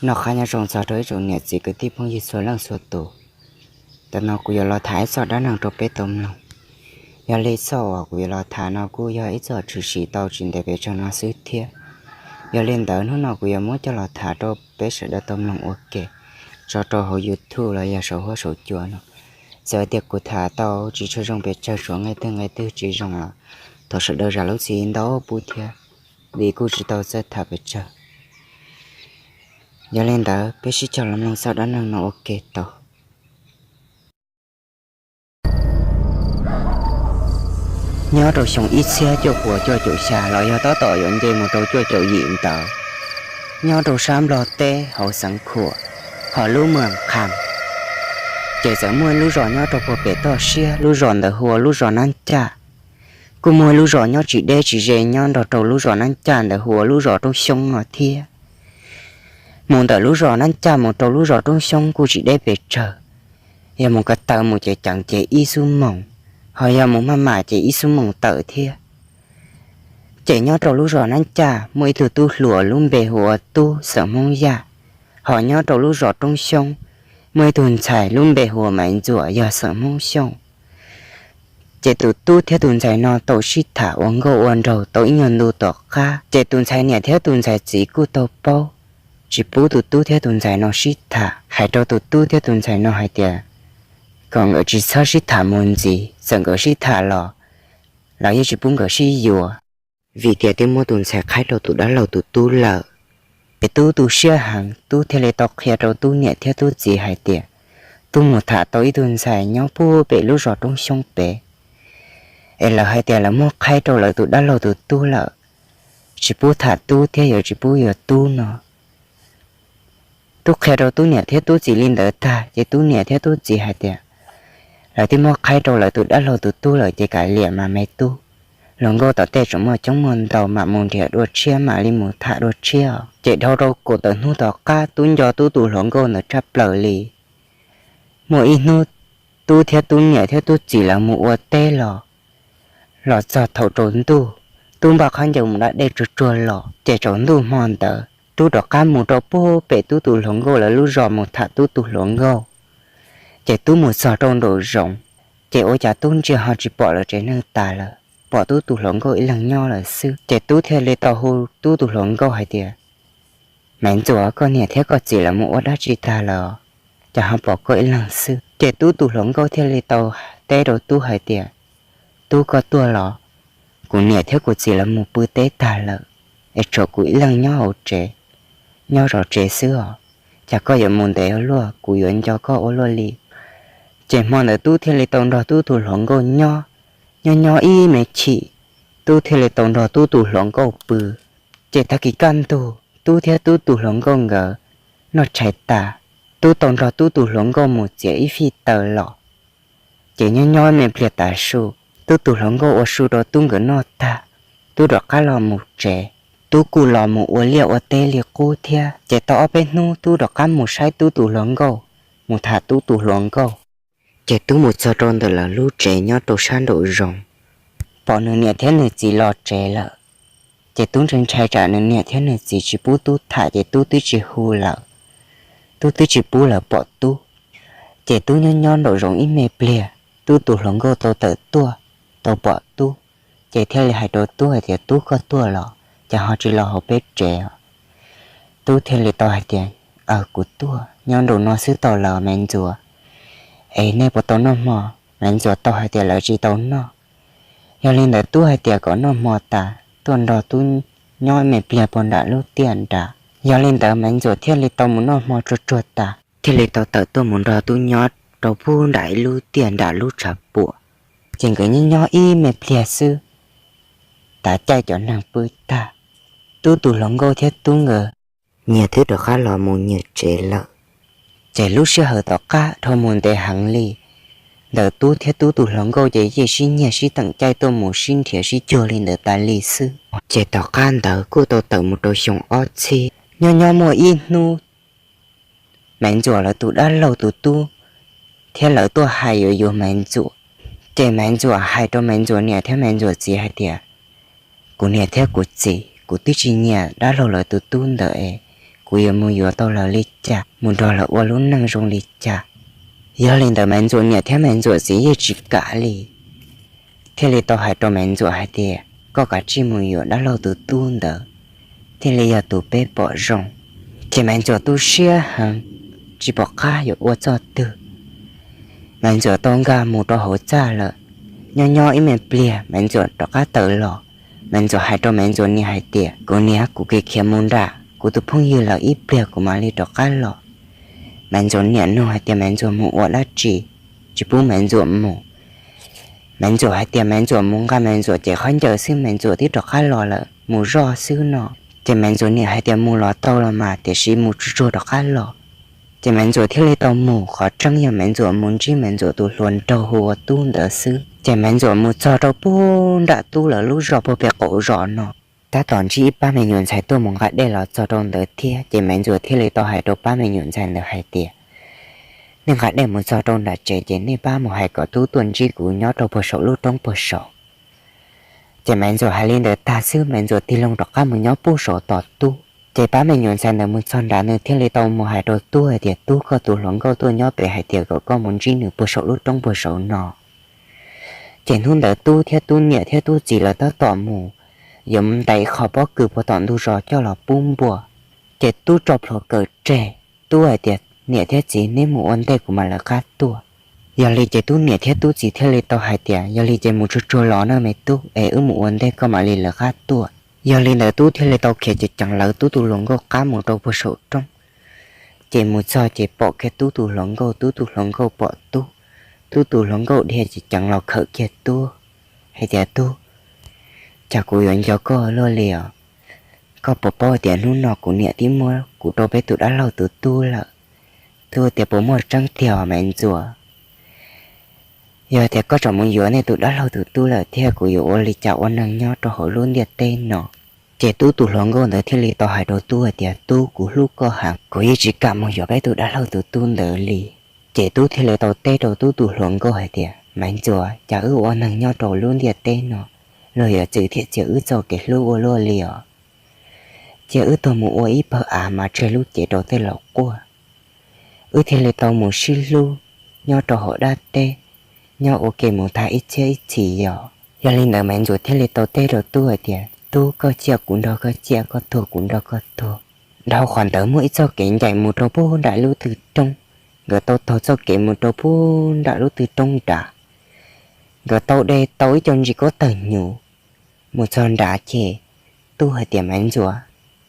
Noj qab nyob zoo txog rau ib tsoom niam txiv kwv tij phooj ywg txhua leej txhua tus. Tam no kuv yuav los tham ib txoj dab neeg rau peb tau mloog. Yog li txoj uas kuv yuav los tham no kuj yog ib txoj tshwm sim tau tsis ntev pes tsawg no xwb thiab. Yog li ntawd hnub no kuv yuav muab coj los tham rau peb sawv daws tau mloog ua ke, tso rau hauv YouTube los yog saum huab saum cua no. Txawm tias kuv tham tau tsis tshua zoo pes tsawg, suav nqe twg nqe twg tsis zoo los thov sawv daws zam lub txim ntau pub thiab, vim kuj tsis tau txawj tham pes tsawg. Yog li ntawd peb sib cog los mloog txoj dab neeg no ua ke tau. Nyob rau xyoo ib txhiab cuaj puas cuaj caum xya los yog tab tom yuav nce mus rau cuaj caum yim ntawd, nyob rau sab Nplog teb hauv xeev Khuam, hauv lub moos Qham, ces txawm muaj ib lub zos nyob rau puag pem toj siab, lub zos ntawd hu ua lub zos Nab Caj. Kuj muaj ib lub zos nyob tsis deb tsis ze nyob nrog rau lub zos Nab Caj ntawd hu ua lub zos Roob Xyoob no thiab. Mus ntawm lub zos Nab Caj mus rau lub zos Roob Xyoob kuj tsis deb pes tsawg, yog mus ko taw mus ces ceev ces ib xuab moos, ho yog mus maj mam ces ib xuab moos tawm thiab. Ces nyob rau lub zos Nab Caj muaj ib tug tub hluas lub npe hu ua Tub xeem Hmoob Yaj, ho nyob rau lub zos Roob Xyoob muaj ib tug ntxhais lub npe hu ua Maiv Ntxuam yog xeem Hmoob Xyooj. Ces tus tub thiab tus ntxhais no tau sib tham ua nkauj ua nraug tau ib nyuag ntu tom qab, ces tus ntxhais niam thiab tus ntxhais txiv kuj tau paub, tsis pub tus tub thiab tus ntxhais no sib tham, hais rau tus tub thiab tus ntxhais no hais tias kom nkawd tsis txhob sib tham mus ntxiv, txawm nkawd sib tham los lawv yeej tsis pub nkawd sib yuav, vim tias twb muab tus ntxhais qhaib rau tus dab laug tus tub lawm. Ces tub tu siab heev, tub thiaj li tau qhia rau tub niam thiab tub txiv hais tias tub mus tham tau ib tug ntxhais nyob puag pem lub zos Roob Xyoob pem, es lawv hais tias lawv muab qhaib rau lawv tus dab laug tus tub lawm, tsis pub tham tub thiab yuav tsis pub yuav tub no. Tub qhia rau tub niam thiab tub txiv li ntawd tag ces tub niam thiab tub txiv hais tias lawv twb muab qhaib rau lawv tus dab laug tus tub lawm ces kav liam mas me tub, hluas nkauj tom tej tseem muaj coob muaj ntau, mam mus nrhiav dua tshiab mam li mus tham dua tshiab. Ces dhau rau kaum tawm hnub tom qab tub nco tub tus hluas nkauj ntawd tshaj plaws li. Muaj ib hnub tub thiab tub niam thiab tub txiv lawv mus ua teb los, los txog thaum tsaus ntuj, tub npaj khaub ncaws mus da dej tsuag tsuag los ces tsaus ntuj hmo ntawd tub rov qab mus rau puag pem tub tus hluas nkauj lawv lub zos mus tham tub tus hluas nkauj. Ces tub mus txog rau nraum zoov, ces ua cas tub ntsia ho tsis pom lawv tsev neeg tas lawm, pom tub tus hluas nkauj ib leeg nyob lawm xwb. Ces tub thiaj li tau hu tub tus hluas nkauj hais tias, Maiv Ntxuam, koj niam thiab koj txiv lawv mus ua dab tsi tag lawm, cas ho pom koj ib leeg xwb? Ces tub tus hluas nkauj thiaj li tau teb rau tub hais tias, Tub, koj tuaj los? Kuv niam thiab kuv txiv lawv mus pw teb tag lawm, es tshuav kuv ib leeg nyob hauv tsev, nyob zov tsev xwb os. Cas koj yuav mus ntev ua luaj, kuv yuav nco koj ua luaj li. Ces hmo ntawd tub thiaj li tau nrog tub tus hluas nkauj nyob, nyob nyob ib me chim, tub thiaj li tau nrog tub tus hluas nkauj pw. Ces tag kis kaj ntug tub thiab tub tus hluas nkauj nkawd noj tshais tas, tub tau nrog tub tus hluas nkauj mus txiav ib fij taws los. Ces nyob nyob me pliag tav su, tub tus hluas nkauj ua su rau tub nkawd noj tag, tub rov qab los mus tsev. Tub kuj los mus ua liaj ua teb li qub thiab. Ces tau ob peb hnub tub rov qab mus saib tub tus hluas nkauj, mus tham tub tus hluas nkauj. Ces tub mus txog rau ntawm lawv lub tsev nyob rau sab nraum zoov, pom nws niam thiab nws txiv los tsev lawm. Ces tub ntshai ntshai tsam nws niam thiab nws txiv tsis pub tub tham ces tub twb tsis hu lawm, tub twb tsis pub lawv pom tub. Ces tub nyob nyob nraum zoov ib me pliag, tub tus hluas nkauj tau tawm tuaj, tau pom tub, ces thiaj li hais rau tub hais tias, Tub, koj tuaj los, cas ho tsis los hauv peb tsev? Tub thiaj li tau hais tias, Aws, kuv tuaj, nyob nraum no xwb tau lawm Maiv Ntxuam. Es nej puas tau noj hmo? Maiv Ntxuam tau hais tias lawv tsis tau noj. Yog li ntawd tub hais tias kom noj hmo tas tuaj nrog tub nyob me pliag puag nram lub tiaj nram. Yog li ntawd Maiv Ntxuam thiaj li tau mus noj hmo tsuag tsuag tas, thiaj li tau tawm tuaj mus nrog tub nyob rau puag nram ib lub tiaj nram lub tshav puam. Ces nkawd nyob nyob ib me pliag xwb, tav caij cov neeg pw tag, tub tus hluas nkauj thiab tub nkawd nyias twb rov qab los mus nyias tsev lawm. Ces lub sij hawm tom qab dhau mus ntev heev li, ntawm tub thiab tub tus hluas nkauj ces yeej sib nyiag sib teem caij tuaj mus sib nrhiav sib cuag li ntawd tas li xwb. Ces tom qab ntawd kuj tau tawm mus rau xyoo ob txhiab, nyob nyob muaj ib hnub Maiv Ntxuam lawv tus dab laug tus tub thiab lawv tuaj hais yuav yuav Maiv Ntxuam. Ces Maiv Ntxuam hais rau Maiv Ntxuam niam thiab Maiv Ntxuam txiv hais tias, Kuv niam thiab kuv txiv, kuv twb tsis nyiam dab laug lawv tus tub ntawd es kuv yuav mus yuav tau lawv li cas, mus nrog lawv ua lub neej zoo li cas. Yog li ntawd Maiv Ntxuam niam thiab Maiv Ntxuam txiv yeej tsis kam li, thiaj li tau hais rau Maiv Ntxuam hais tias, koj kav tsij mus yuav dab laug tus tub ntawd, thiaj li yog tus peb pom zoo. Ces Maiv Ntxuam tu siab heev, tsis pom qab yuav ua txoj twg. Maiv Ntxuam tau nkag mus rau hauv txaj lawm. Nyob nyob ib me pliag Maiv Ntxuam rov qab tawm los. Maiv Ntxuam hais rau Maiv Ntxuam niam hais tias, kuv niam, kuv khiav khiav mus nram kuv tus phooj ywg lawm, ib pliag kuv mam li rov qab los. Maiv Ntxuam niam nug hais tias Maiv Ntxuam mus ua dab tsi, tsis pub Maiv Ntxuam mus. Maiv Ntxuam hais tias Maiv Ntxuam mus nqa Maiv Ntxuam cev khaub ncaws xwb, Maiv Ntxuam twb rov qab los lawm, mus zoj xwb no. Ces Maiv Ntxuam niam hais tias mus los tau los mas, tiam sis mus tsuag tsuag rov qab los. Ces Maiv Ntxuam thiaj li tau mus, qhov tseeb yog Maiv Ntxuam mus ntsib Maiv Ntxuam tus hluas nraug hu ua Tub ntawd xwb. Ces Maiv Ntxuam mus txog rau puag nram Tub lawv lub zos puag pem qaum zos no, tab tom ntsib ib pab me nyuam ntxhais tuaj mus nqa dej los txog rau ntawd thiab. Ces Maiv Ntxuam thiaj li tau hais rau pab me nyuam ntxhais ntawd hais tias, nej nqa dej mus txog rau nram tsev ces nej pab mus hais kom Tub tuaj ntsib kuv nyob rau puag saum lub roob puag saud. Ces Maiv Ntxuam hais li ntawd tag xwb, Maiv Ntxuam tig loo rov qab mus nyob puag saud tos Tub. Ces pab me nyuam ntxhais ntawd mus txog nrad, nws thiaj li tau mus hais rau Tub hais tias, Tub, koj tus hluas nkauj tuaj nyob pem hais tias kom koj mus ntsib nws puag saum lub roob puag saud no. Ces hnub ntawd Tub thiab Tub niam thiab Tub txiv lawv tab tom mus yuav mus ntais qhov pob kws puag tom ntug zos coj los pub npua. Ces Tub tso plhuav kaws tseg, Tub hais tias, niam thiab txiv, neb mus ua ntej kuv mam lawv qab tuaj. Yog li ces Tub niam thiab Tub txiv thiaj li tau hais tias, yog li ces mus tsuag tsuag los nawb me tub, es wb mus ua ntej koj mam li lawv qab tuaj. Yog li ntawd Tub thiaj li tau khiav ceev ceev lawv Tub tus hluas nkauj qab mus rau puag saum roob. Ces mus txog ces pom kiag Tub tus hluas nkauj, Tub tus hluas nkauj pom Tub, Tub tus hluas nkauj dhia ceev ceev los khawm kiag Tub hais tias, Tub, cas kuv yuav nco koj luaj li os? Koj puas paub tias hnub no kuv niam twb muab kuv rau peb tus dab laug tus tub lawm? Tub, tias puas muaj tseeb tiag os Maiv Ntxuam? Yog tias koj tseem mus yuav nej tus dab laug tus tub lawm thiab kuv yuav ua li cas ua neeg nyob rau hauv lub ntiaj teb no? Ces Tub tus hluas nkauj ntawd thiaj li tau hais rau Tub hais tias, Tub, kuv hlub koj heev, kuv yeej tsis kam mus yuav peb tus dab laug tus tub ntawd li. Ces Tub thiaj li tau teb rau Tub tus hluas nkauj hais tias, Maiv Ntxuam, cas wb ua neeg nyob rau lub ntiaj teb no, luag yuav txwm thiab txia wb txoj kev hlub ua luaj li os? Cia wb tuag mus ua ib pawg av mas tseg lub cev rau tej laus quaj. Wb thiaj li tau mus sib hlub nyob rau hauv dab teb, nyob ua ke mus tag ib txhiab ib txhis yos. Yog li ntawd Maiv Ntxuam thiaj li tau teb rau Tub hais tias, Tub, koj ciaj kuv nrog koj ciaj, koj tuag kuv nrog koj tuag. Dhau qhov ntawd muaj ib txoj kev ncaim mus rau puag nram lub tw roob. Nkawd tau taug txoj kev mus rau puag nram lub tw roob nrad. Nkawd tau de tau ib co ntsis kub tawg hnyuv. Mus txog nrad ces Tub hais tias, Maiv Ntxuam,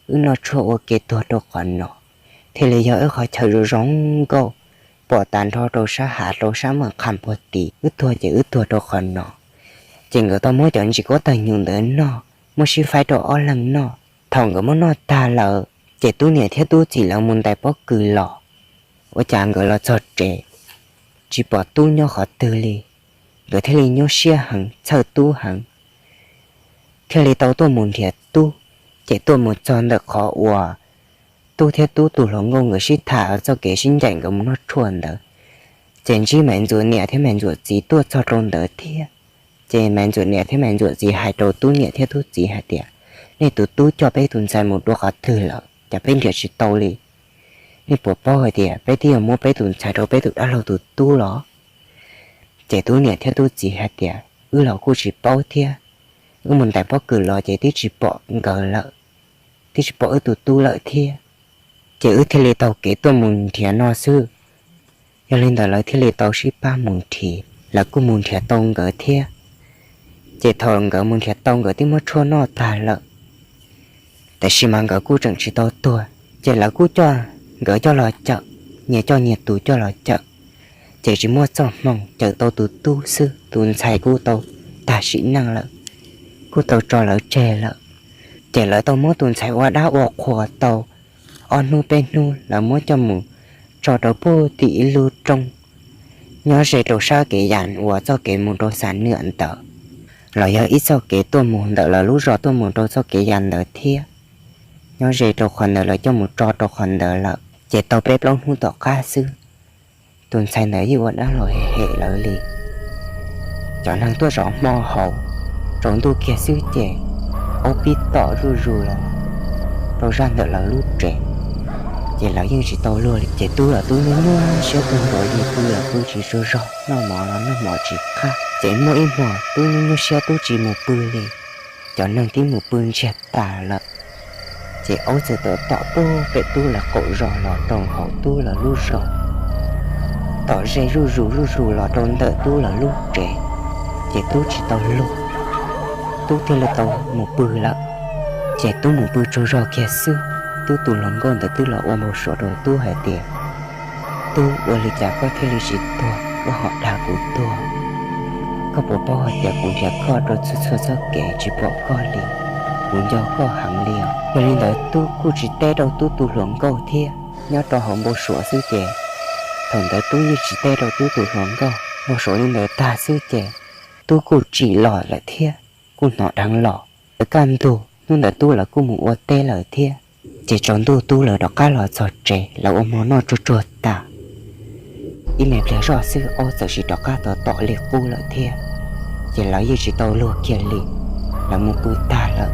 wb noj tshuaj ua ke tuag rau qhov no, thiaj li yog wb qhov chaw zoo zoo nkauj, pom tas nrho rau sab hav rau sab mam qha puag tid. Wb tuag ces wb tuag rau qhov no. Ces nkawd tau muab cov ntsis kub tawg hnyuv ntawd noj, muab sib faib rau ob leeg noj. Thaum nkawd muab noj tag lawm, ces Tub niam thiab Tub txiv lawv mus ntais pob kws los, ua cas nkawd los txog tsev tsis pom Tub nyob qhov twg li. Nkawd thiaj li nyuaj siab heev, txhawj Tub heev, thiaj li tau tuaj mus nrhiav Tub. Ces tuaj mus txog ntawm qhov uas Tub thiab Tub tus hluas nkauj nkawd sib tham txoj kev sib ncaim nkawd mus noj tshuaj ntawd, ces ntsib Maiv Ntxuam niam thiab Maiv Ntxuam txiv tuaj txog rau ntawd thiab. Ces Maiv Ntxuam niam thiab Maiv Ntxuam txiv hais rau Tub niam thiab Tub txiv hais tias, nej tus tub coj peb tus ntxhais mus dua qhov twg lawm, cas peb nrhiav tsis tau li? Nej puas paub hais tias peb twb yuav muab peb tus ntxhais rau peb tus dab laug tus tub los? Ces Tub niam thiab Tub txiv hais tias, wb los kuj tsis paub thiab, wb mus ntais pob kws los ces twb tsis pom nkawd lawm, twb tsis pom wb tus tub lawm thiab. Ces wb thiaj li taug kev tuaj mus nrhiav no xwb. Yog li ntawd lawv thiaj li tau sib pab mus nrhiav, lawv kuj mus nrhiav tau nkawd thiab. Ces thaum nkawd mus nrhiav tau nkawd twb muab tshuaj noj tag lawm, tiam sis mas nkawd kuj tseem tsis tau tuag, ces lawv kuj coj nkawd coj los cawm, nyias coj nyias tus coj los cawm, ces tsis muaj txoj hmoo cawm tau tus tub xwb, tus ntxhais kuj tau tag sim neej lawm, kuj tau tso lawv tseg lawm. Ces lawv tau muab tus ntxhais ua dab ua qhua tau ob hnub peb hnub, lawv muab coj mus tso rau puag tim ib lub roob nyob ze rau sab kev yas uas txoj kev mus rau Xam Nwam ntawd, los yog ib txoj kev tuaj mus ntawm lawv lub zos tuaj mus rau txoj kev yas ntawd thiab. Nyob ze rau qhov ntawd lawv coj mus tso rau qhov ntawd lawm. Ces tau peb plaub hnub tom qab xwb, tus ntxhais ntawd yeej ua dab los hem lawv li. Cov neeg tuaj zov hmo haus, tsaus ntuj kiag xwb ces aub pib tom zuj zus los rau zaj ntawm lawv lub tsev. Ces lawv yeej tsis tau luag li. Ces Tub los Tub nyuaj nyuaj siab kawg nkaus li, pw los pw tsis tsaug zog, noj mov los noj mov tsis qab. Ces muaj ib hmos Tub nyuaj nyuaj siab Tub tsis mus pw li. Cov neeg twb mus pw ntsiag tas lawm. Ces aub txawm tom tom pem Tub lawv qaum zos los rau hauv Tub lawv lub zos, tom ze zuj zus zuj zus los rau ntawm Tub lawv lub tsev. Ces Tub tsis tau luag, Tub thiaj li tau mus pw lawm. Ces Tub mus pw tsaug zog kiag xwb, Tub tus hluas nkauj ntawd twb los ua npau suav rau Tub hais tias, Tub, ua li cas koj thiaj li tsis tuag, koj ho dag kuv tuag? Koj puas paub hais tias kuv nrhiav koj rau txhua txhua txoj kev tsis pom koj li, kuv nco koj heev li os. Yog li ntawd Tub kuj tsis teb rau Tub tus hluas nkauj thiab, nyob rau hauv npau suav xwb ces thaum ntawd Tub yeej tsis teb rau Tub tus hluas nkauj. Npau suav li ntawd tag xwb ces Tub kuj tsim los lawm thiab, kuj hnov dheev los. Lawv kaj ntug hnub ntawd Tub lawv kuj mus ua teb lawm thiab. Ces tsaus ntuj Tub lawv rov qab los txog tsev, lawv ua hmo noj tsuag tsuag tas, ib me pliag zoj xwb aub txawm sim rov qab tom tom li qub lawm thiab. Ces lawv yeej tsis tau luag kiag li, lawv mus pw tag lawm.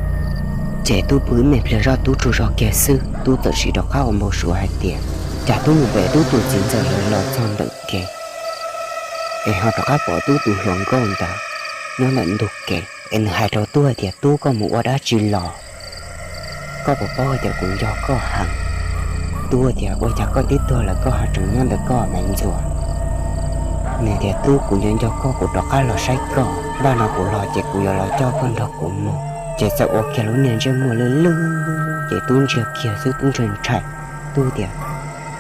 Ces Tub pw ib me pliag zoj Tub tsaug zog kiag xwb, Tub txawm sim rov qab ua npau suav hais tias, cas Tub mus pem Tub tus txiv ntxawm lawv los txog ntawm kev es ho rov qab pom Tub tus hluas nkauj ntawd nyob ntawm ntug kev, es nws hais rau Tub hais tias, Tub, koj mus ua dab tsi los? Koj puas paub hais tias kuv nco koj heev? Tub tias, Ua cas koj twb tuag lawm koj ho tseem nyob ntawm koj Maiv Ntxuav? Nws tias, Tub, kuv nco nco koj, kuv rov qab los saib koj, npaj no kuv los ces kuv yuav los coj koj nrog kuv mus. Ces txawm ua kiag lub niag ntsej muag lwj lwj, ces Tub ntsiag kiag xwb, Tub ntshai ntshai. Tub tias,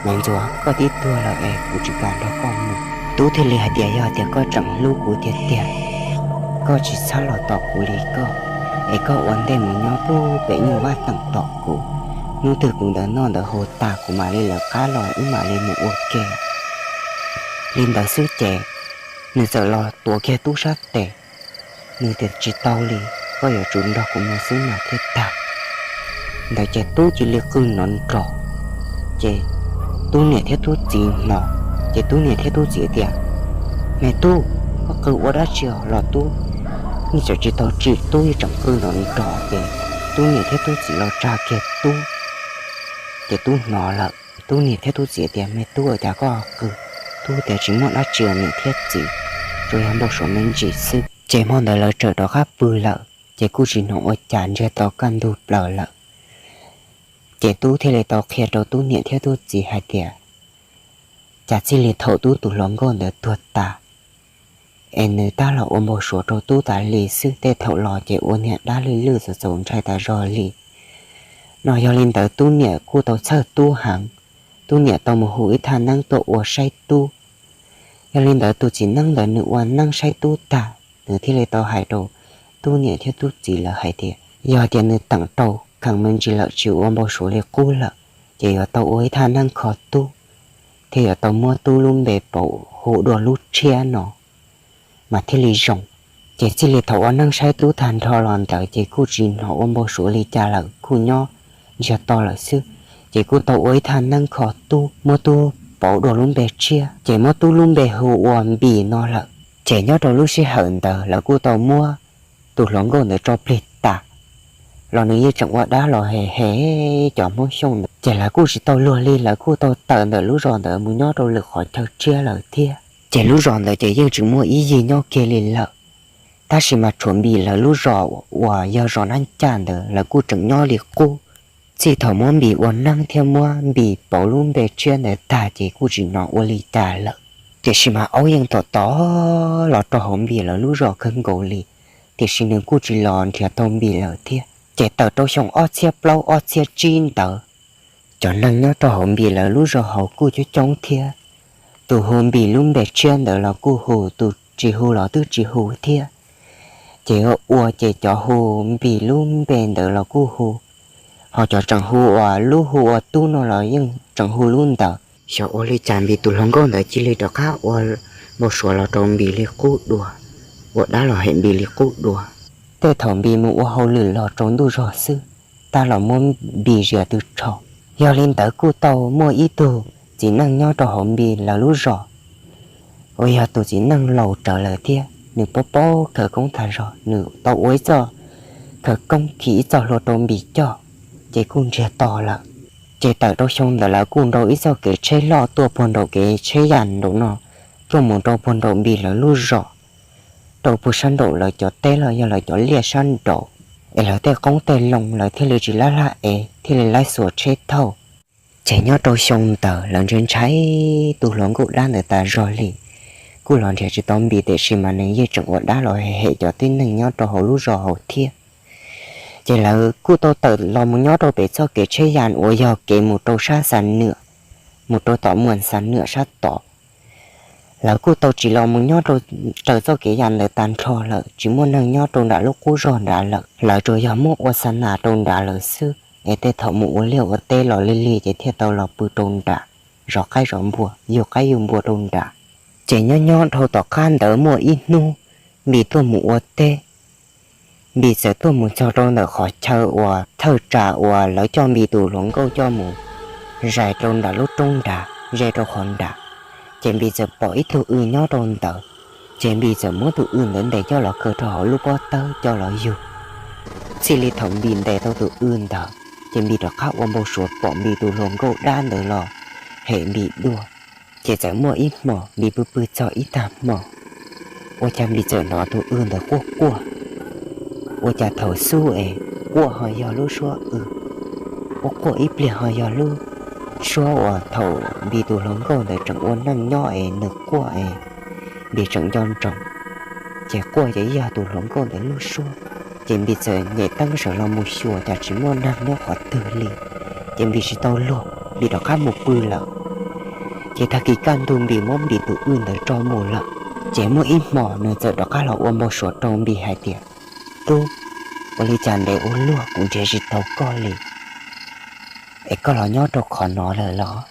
Maiv Ntxuav, koj twb tuag lawm es kuv tsis kam nrog koj mus. Tub thiaj li hais tias, Yog tias koj tseem hlub kuv tiag tiag, koj tsis txhob los tom kuv li koj, es koj ua ntej mus nyob pub pem nyuj vaj teem tom kuv. Hnub twg kuv ntawd noj ntawd haus tas kuv mam li lawv qab los wb mam li mus ua ke. Li ntawd xwb ces nws txawm los tuav kiag Tub sab tes. Nws tias, Tsis tau li, koj yuav tsum nrog kuv mus xwb mas thiaj tag. Ntawd ces Tub cia li qw nrov nrov, ces Tub niam thiab Tub txiv hnov, ces Tub niam thiab Tub txiv tias, Me tub, koj qw ua dab tsi los tub? Yeej tseem tsis tau tsim, Tub yeej tseem qw nrov nrov, ces Tub niam thiab Tub txiv los tsa kiag Tub, ces Tub hnov lawm. Tub niam thiab Tub txiv tias, Me tub, ua cas koj qw? Tub tias, Tsis muaj dab tsi niam thiab txiv, tsuas yog npau suav me ntsis xwb. Ces hmo ntawd lawv txawm rov qab pw lawm, ces kuj tsis hnov ua cas, ntsiag to kaj ntug plaws lawm. Ces Tub thiaj li tau qhia rau Tub niam thiab Tub txiv hais tias, cas txij li thaum Tub tus hluas nkauj ntawd tuag tas, es nws tab los ua npau suav rau Tub tas li xwb, tej thaum los ces ua niag dab lwj lwj txaus txaus ntshai tas zog li no. Yog li ntawd Tub niam kuj tau txhawj Tub heev, Tub niam tau mus hu ib thaj neeb tuaj ua saib Tub. Yog li ntawd tus txiv neeb ntawd nws ua neeb saib Tub tag, nws thiaj li tau hais rau Tub niam thiab Tub txiv lawv hais tias, yog tias nws teem rau kheev me ntsis lawm tsis ua npau suav li qub lawm, ces yuav tau ua ib thaj neeb kho Tub, thiab yuav tau muab Tub lub npe pauv hu dua lub tshiab no mas thiaj li zoo. Ces txij li thaum ua neeb saib Tub tag nrho los ntawd ces kuj tsis hnov ua npau suav li cas lawm, kuj nyob ntsiag to lawm xwb. Ces kuj tau ua ib thaj neeb kho Tub, muab Tub pauv dua lub npe tshiab, ces muab Tub lub npe hu ua Npis no lawm. Ces nyob rau lub sij hawm ntawd lawv kuj tau muab tus hluas nkauj ntawd tso plig tas los nws yeej tseem ua dab los hem hem cov Hmoob Xyooj ntawd. Ces lawv kuj tsis tau luag li, lawv kuj tau tawm ntawm lub zos ntawd mus nyob rau lwm qhov chaw tshiab lawm thiab. Ces lub zos ntawd ces yeej tsis muaj ib yig nyob kiag li lawm. Tab sis mas tshuav Npis lawv lub zos uas yog zos Nab Caj ntawd lawv kuj tseem nyob li qub. Txij thaum muab Npis ua neeb thiab muab Npis pauv lub npe tshiab ntawd tag ces kuj tsis hnov ua li cas lawm. Tiam sis mas aub yeej tom tom los rau hauv Npis lawv lub zos kawg nkaus li, tiam sis nws kuj tsis los nrhiav tau Npis lawm thiab. Ces tawm rau xyoo ob txhiab plaub ob txhiab tsib ntawd, cov neeg nyob rau hauv Npis lawv lub zos hauv kuj coob coob thiab. Tus hu Npis lub npe tshiab ntawd los kuj hu, tus tsis hu los twb tsis hu thiab. Ces ua ua ces cov hu Npis lub npe ntawd los kuj hu, ho cov tseem hu uas lub hu ua Tub no los yeej tseem hu lub ntawd. Xyov ua li cas Npis tus hluas nkauj ntawd cia li rov qab ua npau suav los rau Npis li qub dua, ua dab los hem Npis li qub dua. Tej thaum Npis mus ua hauj lwm los tsaus ntuj zog xwb, tab los muab Npis zias tw tsho. Yog li ntawd kuj tau muaj ib tug txiv neej nyob rau hauv Npis lawv lub zos uas yog tus txiv neej laus rawv lawm thiab, nws paub paub khawv koob tag zog, nws tau ua ib txoj khawv koob khi ib txoj hlua rau Npis coj, ces kuj ntsiag to lawm. Ces tawm rau xyoo ntawd lawv kuj nrau ib txoj kev tsheb loj tuaj puag nraum kev tsheb yas nraum no, tuaj mus rau puag nraum Npis lawv lub zos, rau puag sab nraum lawv cov teb los yog lawv cov liaj sab nraud, es lawv tej qoob tej loo lawv thiaj li tsis laj laj es thiaj li laib xuas tsheb thauj. Ces nyob rau xyoo ntawd lawv ntshai ntshai tus hluas nkauj dab ntawd tas zog li, kuj los nrhiav tsis tau Npis tiam sis mas nws yeej tseem ua dab los hem cov tib neeg nyob rau hauv lub zos hauv thiab. Ces lawv kuj tau tawm los mus nyob rau pem txoj kev tsheb yas uas yog kev mus rau sab Xa Nwam, mus rau tom Muas Xa Nwam sab tod. Lawv kuj tau tsis los mus nyob rau raws txoj kev yas ntawd tag nrho lawm, tsis muaj neeg nyob rau nram lub qub zog nrad lawm, lawv tsuas yog muab ua xa nas rau nrad lawm xwb, es tej thaum mus ua liaj ua teb los lig lig ces thiaj tau los pw rau nrad, zov qaib zov npua, yug qaib yug npua rau nrad. Ces nyob nyob dhau tom qab ntawd muaj ib hnub Npis tuaj mus ua teb, Npis txawm tuaj mus txog rau ntawm qhov chaw uas thawj tsam uas lawv coj Npis tus hluas nkauj coj mus zais rau nram lub roob nrad ze rau qhov nrad. Ces Npis txawm pom ib tug w nyob rau ntawd, ces Npis txawm muab tus w ntawd ntes coj los kaw rau hauv lub pob tawb coj los yug. Txij li thaum Npis ntes tau tus w ntawd, ces Npis rov qab ua npau suav pom Npis tus hluas nkauj dab ntawd los hem Npis dua. Ces txawm muaj ib hmos Npis pw pw txog ib tag hmo, ua cas Npis txawm hnov tus w ntawd quaj quaj. Ua cas thaum xub es quaj ho yog lub suab w, quaj quaj ib pliag ho yog lub suab uas thaum Npis tus hluas nkauj ntawd tseem ua neej nyob es nws quaj es Npis tseem nco ntsoov, ces quaj ces yog tus hluas nkauj ntawd lub suab. Ces Npis txawm nyem teeb sawv los mus xyuas cas tsis muaj neeg nyob qhov twg li, ces Npis tsis tau luag, Npis rov qab mus pw lawm. Ces tag kis kaj ntug Npis muab Npis tus w ntawd tso mus lawm. Ces muaj ib hmos nws txawm rov qab los ua npau suav rau Npis hais tias, Tub, ua li cas ntev ua luaj kuv nrhiav tsis tau koj li, es koj los nyob rau qhov no lawm los?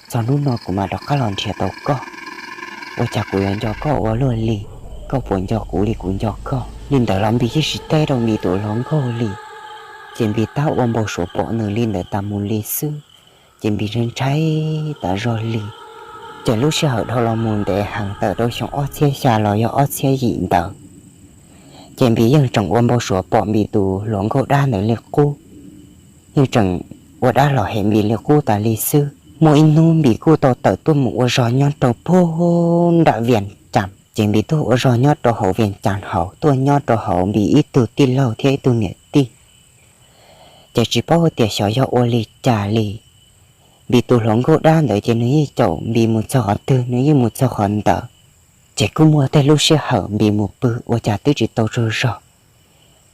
Txog hnub no kuv mam rov qab los nrhiav tau koj. Ua cas kuv yuav nco koj ua luaj li, koj puas nco kuv li kuv nco koj? Li ntawd los Npis yeej tsis teb rau Npis tus hluas nkauj li. Ces Npis tab ua npau suav pom nws li ntawd tas mus li xwb, ces Npis ntshai ntshai tas zog li. Ces lub sij hawm dhau los mus ntev heev tawm rau xyoo ob txhiab xya los yog ob txhiab yim ntawd, ces Npis yeej tseem ua npau suav pom Npis tus hluas nkauj dab ntawd li qub, yeej tseem ua dab los hem Npis li qub tas li xwb. Muaj ib hnub Npis kuj tau tawm tuaj mus ua zog nyob rau puag nram Vias Cas. Ces Npis tuaj ua zog nyob rau hauv Vias Cas hauv, tuaj nyob rau hauv Npis ib tug tij laug thiab ib tug niam tij. Ces tsis paub hais tias xyov yog ua li cas li, Npis tus hluas nkauj dab ntawd ces nws yeej caum Npis mus txog qhov twg nws yeej mus txog qhov ntawd. Ces kuj muaj tej lub sij hawm Npis mus pw ua cas twb tsis tau tsaug zog,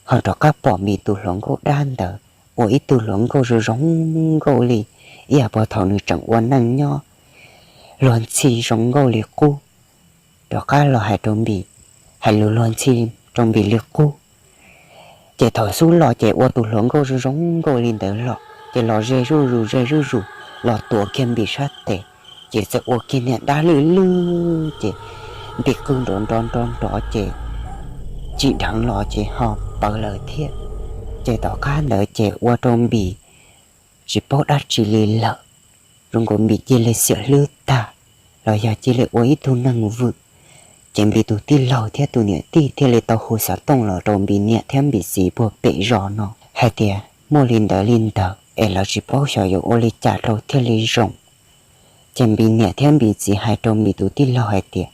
ho rov qab pom Npis tus hluas nkauj dab ntawd ua ib tug hluas nkauj zoo zoo nkauj li ib yam puag thaum nws tseem ua neej nyob, luag ntxhi zoo nkauj li qub, rov qab los hais rau Npis, hais lus luag ntxhi rau Npis li qub. Ces thaum xub los ces ua tus hluas nkauj zoo zoo nkauj li ntawd los, ces los ze zuj zus ze zuj zus, los tuav kiag Npis sab tes, ces txawm ua kiag niag dab lwj lwj, ces Npis qw nrov nrov nrov nrov ces tsim dheev los ces ho pawv lawm thiab. Ces tom qab ntawd ces ua rau Npis tsis paub dab tsi li lawm, zoo nkaus Npis cia li xiam hlwb tag, los yog cia li ua ib tug neeg vwm. Ces Npis tus tij laug thiab tus niam tij thiaj li tau hu xov tooj los rau Npis niam thiab Npis txiv puag pem zos no hais tias muaj li ntawd li ntawd es lawv tsis paub xyov yuav ua li cas rau thiaj li zoo. Ces Npis niam thiab Npis txiv hais rau Npis tus tij laug hais tias,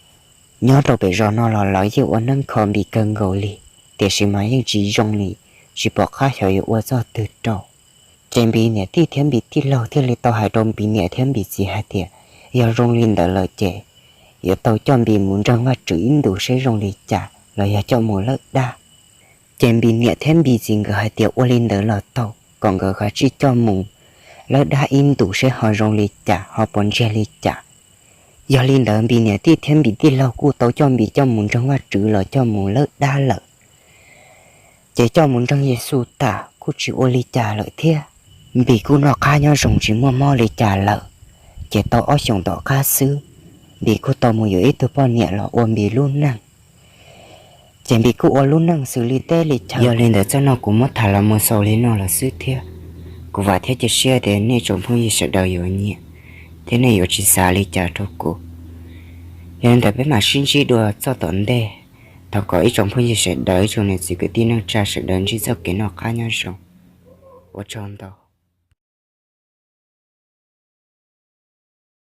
nyob rau pem zos no los lawv yeej ua neeb kho Npis kawg nkaus li, tiam sis mas yeej tsis zoo li, tsis pom qab xyov yuav ua txoj twg rau. Ces Npis niam tij thiab Npis tij laug thiaj li tau hais rau Npis niam thiab Npis txiv hais tias, yog zoo li ntawd lawm ces yuav tau coj Npis mus ntseeg Vajtswv ib ntus seb zoo li cas los yog coj mus lawb dab. Ces Npis niam thiab Npis txiv nkawd hais tias ua li ntawd los tau, kom nkawd kav tsij coj mus lawb dab ib ntus seb ho zoo li cas ho puas ntsiag li cas. Yog li ntawd Npis niam tij thiab Npis tij laug kuj tau coj Npis coj mus ntseeg Vajtswv los coj mus lawb dab lawm. Ces coj mus ntseeg Yexus tas kuj tsis ua li cas lawm thiab. Npis kuj noj qab nyob zoo tsis muaj mob li cas lawm. Ces tau ob xyoos tom qab xwb, Npis kuj tau mus yuav ib tug poj niam los ua Npis lub neej. Ces Npis kuj ua lub neej xws li teb li chaw. Yog li ntawd zaj no kuv muab tham los mus xaus li no lawm xwb thiab. Kuv vam thiab cia siab tias nej tsoom phooj ywg sawv daws yuav nyiam, thiab nej yuav tsis xav li cas rau kuv. Yog li ntawd peb mam sib ntsib dua txoj tom ntej. Thov kom ib tsoom phooj ywg sawv daws, ib tsoom niam txiv kwv tij neej tsa sawv daws ntsib txoj kev noj qab nyob zoo. Ua tsaug ntau.